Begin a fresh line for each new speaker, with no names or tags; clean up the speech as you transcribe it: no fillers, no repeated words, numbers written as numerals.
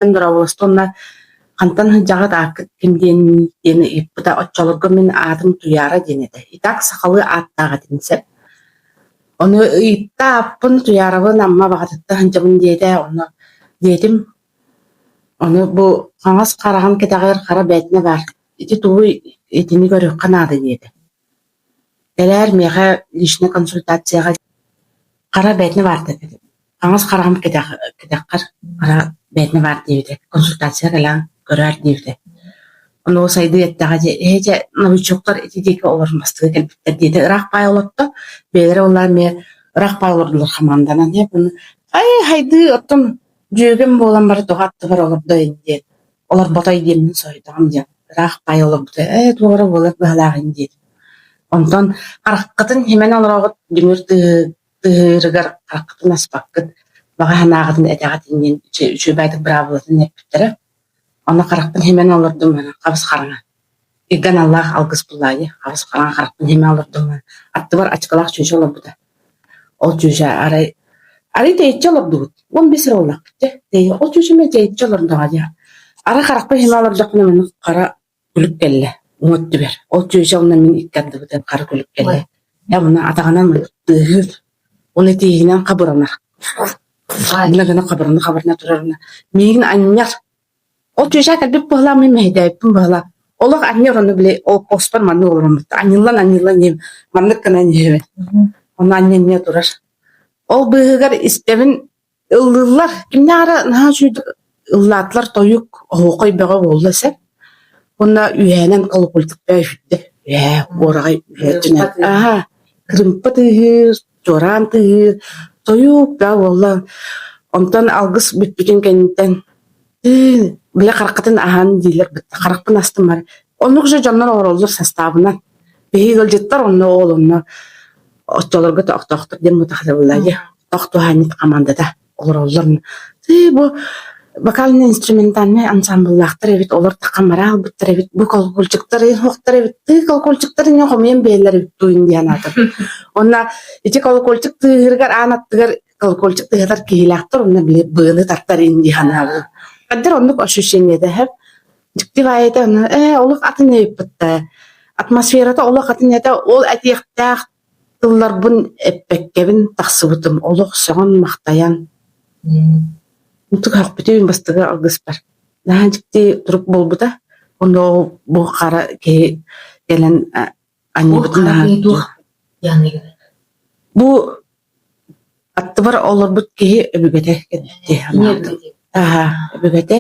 Дорооболосто уонна хантан сылдьаҕыт, ааккыт ким диэн диэн ыйыппыта. Оччолорго мин аатым Туйаара диэн этэ. И так сахалыы ааттаах этим сөп. Ону ыйытта ааппын Туйаарабын Амма Баҕатыттан сылдьабын диэтэ, онно диэтим. Ону бу хаҥас хараҕым кэтэҕэр хара бээтинэ баар, ити тугуй итини көрүөххэ наада диэтэ. Кэлээр миэхэ личнэй консультацияҕа хара бээтинэ баар диэтэ. Хаҥас хараҕым кэтэх кэтэххэр хара бээтинэ баар диэбитэ. Консультация кэлээн көрөөр диэбитэ. Ону сайдыы эттэҕэ дьэ эһэ дьэ новичоктар ити диэки олорон бастакы кэлбиттэр диэтэ. Ыраах баай олорто. Бэйэлэрэ буоллар эмиэ ыраах баай олордулар хамаанданан. Ай хайдыы оттон дьүөгэм буолан баран тоҕо аттыбар олордо диэн олорботой диэммин соһуйдаҕым диэн ыраах баай олорбута ээ туох эрэ буолар быһалаах ини диэтим. Онтон хараххытын симэн олороҕут дүҥүр тыаһыырыгар хараххытын аспаккыт, баҕа санааҕытын этэҕит диэн үчүгэй быраабылатын эппиттэрэ. Онно харахпын симэн олордум хабыс хараҥа. Ыйга аналлаах алгыс буллаайы хабыс хараҥа харахпын симэн олордум аттыбар ачыкылаах чүөчэ олорбута. Ол чүөчэ арай арый тэйиччи олордубут 15 эрэ буоллахпыт дьэ ол чүөчэ эмиэ тэйиччи олордоҕо дии. Арай харахпын симэн олордохпуна маннык хара күлүк кэллэ уҥа өттүбэр. Ол чүөчэ уонна мин икки ардыбытыгар хара күлүк кэллэ. Дьэ уонна атаҕынан тыаһыыр уонна тииһинэн хабыранар. Гына гына хабырына-хабырына турар уонна миигин анньар. Ол чүөчэ кэлбит быһалаах мин мэһэйдээбиппин быһалаах. Олох анньар ону били ол хоспор маннык олороммут. Анньыллан-анньыллан иһэбин. Маннык гынан иһэбин. Ону анньа-анньа турар. Ол быыһыгар истэбин Ыллыыллар, кимнээх эрэ наһаа үчүгэйдик ыллаатылар тойук, оһуохай бөҕө буолла сөп. Уонна үөһээнэн колокольчикка үһүрдэ. Үөһээ уораҕай үөһээ өттүнэн аһа кырыымпа тыаһыыр, чуораан тыаһыыр, тойук бөҕө буолла. Онтон алгыс бүппүтүн кэнниттэн тыын били хараххытын аһан дииллэр харахпын астым баран оннук же дьоннор олороллор састаабынан. Биһиги ыалдьыттар онно ол онно оччолорго тохтоохтор диэн мутахтабыллар тохтуһаанньыт хамаандата олороллор. Тыы бу вокально-инструментальнай ансамбллаахтар эбит, олор тахамара албыттар эбит, бу колокольчиктар суохтар эбит, тыы колокольчиктар инньэ хомуйан биэрэллэр эбит дуун диэн аатым. Онно ити колокольчик тыаһыырыгар аан аттыгар колокольчик тыаһатар киһилээхтэр, онно били быаны тартар ин дии санаабытым. Хаддер оннук ощущениета һэр. Дьикти баайыта онно ээ олох атын эбиппит Атмосферата олох атын этэ, ол этиэхтээх Тылларбын эппэккэбин тахсыбытым, олох сөҕөн-махтайан Ынтык бастакы алгыспар. Наһаа дьикти турук буолбута. Онно бу хара киһи кэлэн анньыбытын наһаа Бу аттыбар олорбут киһи өбүгэтэ кэлбит дии санаабытым. Аһа, өбүгэтэ.